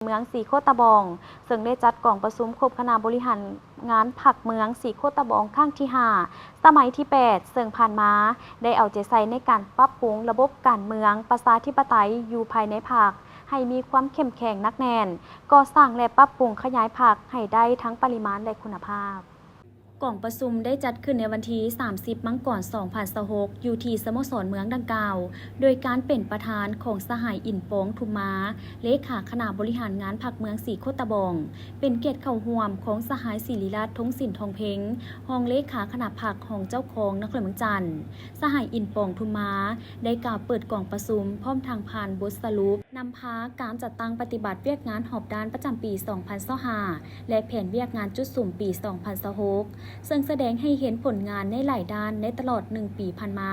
ເມືອງສີໂຄດຕະບອງ ເຊິ່ງໄດ້ຈັດກອງປະຊຸມຄົບຄະນະບໍລິຫານງານພັກເມືອງສີໂຄດຕະບອງຄັ້ງທີຫ້າ ສະໄໝທີແປດ ເຊິ່ງຜ່ານມາໄດ້ເອົາໃຈໃສ່ໃນການປັບປຸງລະບົບການເມືອງປະຊາທິປະໄຕຢູ່ພາຍໃນພັກ ໃຫ້ມີຄວາມເຂັ້ມແຂງໜັກແໜ້ນ, ກໍ່ສ້າງ ແລະ ປັບປຸງຂະຫຍາຍພັກໃຫ້ໄດ້ທັງປະລິມານ ແລະ ຄຸນນະພາບ. ກອງປະຊຸມໄດ້ຈັດຂຶ້ນໃນວັນທີສາມສິບ ມັງກອນ ສອງພັນຊາວຫົກ ຢູ່ທີ່ສະໂມສອນເມືອງດັ່ງກ່າວ ໂດຍການເປັນປະທານຂອງສະຫາຍ ອິນປອງ ທຸມມາ ເລຂາຄະນະບໍລິຫານງານພັກເມືອງສີໂຄດຕະບອງ, ເປັນກຽດເຂົ້າຮ່ວມຂອງສະຫາຍ ສິລິລັດ ທົງສິນທອງເພັງ ຮອງເລຂາຄະນະພັກ ຮອງເຈົ້າຄອງນະຄອນຫຼວງວຽງຈັນ. ສະຫາຍ ອິນປອງ ທຸມມາ ໄດ້ກ່າວເປີດກອງປະຊຸມ ພ້ອມທັງຜ່ານບົດສະຫຼຸບ ນຳພາການຈັດຕັ້ງປະຕິບັດວຽກງານຮອບດ້ານປະຈຳປີສອງພັນຊາວຫ້າ ແລະ ແຜນວຽກງານຈຸດສຸມປີສອງພັນຊາວຫົກ ເຊິ່ງສະແດງໃຫ້ເຫັນຜົນງານໃນຫຼາຍດ້ານໃນຕະຫຼອດໜຶ່ງປີຜ່ານມາ,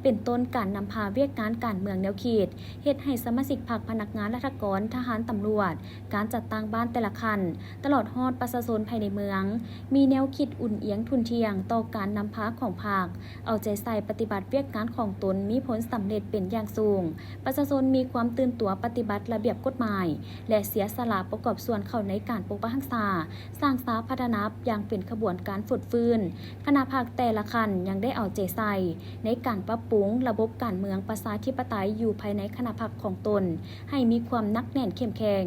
ເປັນຕົ້ນການນຳພາວຽກງານການເມືອງແນວຄິດ, ເຮັດໃຫ້ສະມາຊິກພັກ, ພະນັກງານລັດຖະກອນ, ທະຫານ, ຕຳຫຼວດ, ການຈັດຕັ້ງບ້ານແຕ່ລະຂັ້ນ, ຕະຫຼອດຮອດປະຊາຊົນພາຍໃນເມືອງ ມີແນວຄິດອຸ່ນອຽງທຸ່ນທ່ຽງຕໍ່ການນຳພາຂອງພັກ, ເອົາໃຈໃສ່ປະຕິບັດວຽກງານຂອງຕົນມີຜົນສຳເລັດເປັນຢ່າງສູງ, ປະຊາຊົນມີຄວາມຕື່ນຕົວປະຕິບັດລະບຽບກົດໝາຍ ແລະ ເສຍສະຫຼະປະກອບສ່ວນເຂົ້າໃນການປົກປັກຮັກສາ, ສ້າງສາພັດທະນາຢ່າງເປັນຂະບວນການຟົດຟື້ນ. ຄະນະພັກແຕ່ລະຂັ້ນຍັງໄດ້ເອົາໃຈໃສ່ໃນການປັບປຸງລະບົບການເມືອງປະຊາທິປະໄຕຢູ່ພາຍໃນຄະນະພັກຂອງຕົນ ໃຫ້ມີຄວາມໜັກແໜ້ນເຂັ້ມແຂງ,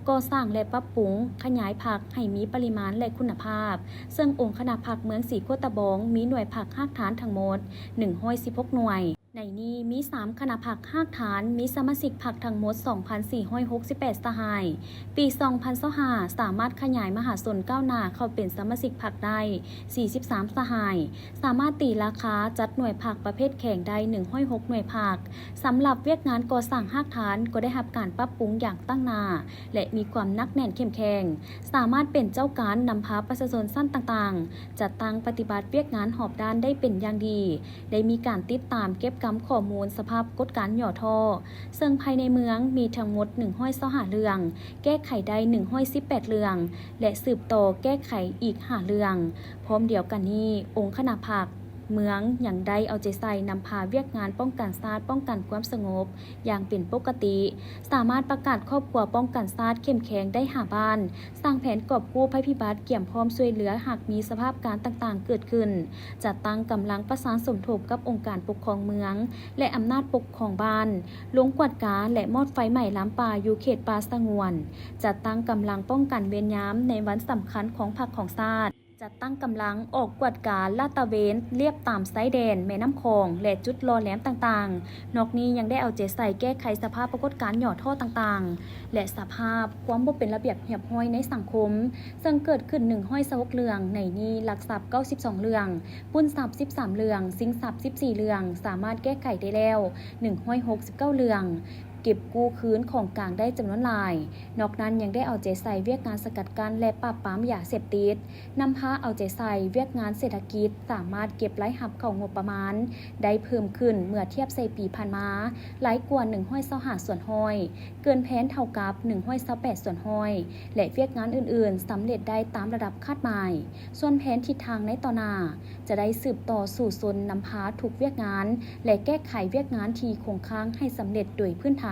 ກໍ່ສ້າງ ແລະ ປັບປຸງຂະຫຍາຍພັກໃຫ້ມີປະລິມານ ແລະ ຄຸນນະພາບ, ເຊິ່ງອົງຄະນະພັກເມືອງສີໂຄດຕະບອງມີໜ່ວຍພັກຮາກຖານທັງໝົດໜຶ່ງຮ້ອຍສິບຫົກໜ່ວຍ. ໃນນີ້ມີສາມຄະນະພັກຮາກຖານ, ມີສະມາຊິກພັກທັງໝົດສອງພັນສີ່ຮ້ອຍຫົກສິບແປດສະຫາຍ. ປີສອງພັນຊາວຫ້າ ສາມາດຂະຫຍາຍມະຫາຊົນກ້າວໜ້າເຂົ້າເປັນສະມາຊິກພັກໄດ້ສີ່ສິບສາມສະຫາຍ, ສາມາດຕີລາຄາຈັດໜ່ວຍພັກປະເພດແຂງໄດ້ໜຶ່ງຮ້ອຍຫົກໜ່ວຍພັກ. ສຳລັບວຽກງານກໍ່ສ້າງຮາກຖານກໍໄດ້ຮັບການປັບປຸງຢ່າງຕັ້ງໜ້າ ແລະ ມີຄວາມໜັກແໜ້ນເຂັ້ມແຂງ, ສາມາດເປັນເຈົ້າການນຳພາປະຊາຊົນຊັ້ນຕ່າງໆ ຈັດຕັ້ງປະຕິບັດວຽກງານຮອບດ້ານໄດ້ເປັນຢ່າງດີ, ໄດ້ມີການຕິດຕາມເກັບກຳຂໍ້ມູນສະພາບປາກฏການຫຍໍ້ທໍ້, ເຊິ່ງພາຍໃນເມືອງມີທັງໝົດໜຶ່ງຮ້ອຍຊາວຫ້າເລື່ອງ, ແກ້ໄຂໄດ້ໜຶ່ງຮ້ອຍສິບແປດເລື່ອງ ແລະ ສືບຕໍ່ແກ້ໄຂອີກຫ້າເລື່ອງ. ພ້ອມດຽວກັນນີ້, ອົງຄະນະພັກເມືອງຍັງໄດ້ເອົາໃຈໃສ່ນຳພາວຽກງານປ້ອງກັນຊາດ, ປ້ອງກັນຄວາມສະຫງົບ ຢ່າງເປັນປົກກະຕິ, ສາມາດປະກາດຄອບຄົວປ້ອງກັນຊາດເຂັ້ມແຂງໄດ້ຫ້າບ້ານ, ສ້າງແຜນກອບກູ້ໄພພິບັດ, ກຽມພ້ອມຊ່ວຍເຫຼືອຫາກມີສະພາບການຕ່າງໆເກີດຂຶ້ນ, ຈັດຕັ້ງກຳລັງປະສານສົມທົບກັບອົງການປົກຄອງເມືອງ ແລະ ອຳນາດປົກຄອງບ້ານ, ລົງກວດກາ ແລະ ມອດໄຟໄໝ້ລາມປ່າຢູ່ເຂດປ່າສະຫງວນ, ຈັດຕັ້ງກຳລັງປ້ອງກັນເວນຍາມໃນວັນສຳຄັນຂອງພັກຂອງຊາດ. ຈັດຕັ້ງກຳລັງອອກກວດກາລາດຕະເວນລຽບຕາມຊາຍແດນແມ່ນ້ຳຂອງ ແລະ ຈຸດຫຼໍ່ແຫຼມຕ່າງໆ. ນອກນີ້ຍັງໄດ້ເອົາໃຈໃສ່ແກ້ໄຂສະພາບປາກະກົດການຫຍໍ້ທໍ້ຕ່າງໆ ແລະ ສະພາບຄວາມບໍ່ເປັນລະບຽບຮຽບຮ້ອຍໃນສັງຄົມ, ເຊິ່ງເກີດຂຶ້ນໜຶ່ງຮ້ອຍຊາວຫົກເລື່ອງ, ໃນນີ້ລັກຊັບເກົ້າສິບສອງເລື່ອງ, ປຸ້ນຊັບສິບສາມເລື່ອງ, ຊິງຊັບສິບສີ່ເລື່ອງ, ສາມາດແກ້ໄຂໄດ້ແລ້ວໜຶ່ງຮ້ອຍຫົກສິບເກົ້າເລື່ອງ, ເກັບກູ້ຄືນຂອງກາງໄດ້ຈຳນວນຫຼາຍ. ນອກນັ້ນຍັງໄດ້ເອົາໃຈໃສ່ວຽກງານສະກັດກັ້ນ ແລະ ປາບປາມຢາເສບຕິດ, ນຳພາເອົາໃຈໃສ່ວຽກງານເສດຖະກິດ, ສາມາດເກັບລາຍຮັບເຂົ້າງົບປະມານໄດ້ເພີ່ມຂຶ້ນເມື່ອທຽບໃສ່ປີຜ່ານມາຫຼາຍກວ່າໜຶ່ງຮ້ອຍຊາວຫ້າສ່ວນຮ້ອຍ, ເກີນແຜນເທົ່າກັບໜຶ່ງຮ້ອຍຊາວແປດສ່ວນຮ້ອຍ ແລະ ວຽກງານອື່ນໆສຳເລັດໄດ້ຕາມລະດັບຄາດໝາຍ. ສ່ວນແຜນທິດທາງໃນຕໍ່ໜ້າ ຈະໄດ້ສືບຕໍ່ສູ້ຊົນນຳພາທຸກວຽກງານ ແລະ ແກ້ໄຂວຽກງານທີ່ຄົງຄ້າງໃຫ້ສຳເລັດໂດຍພື້ນຖານ.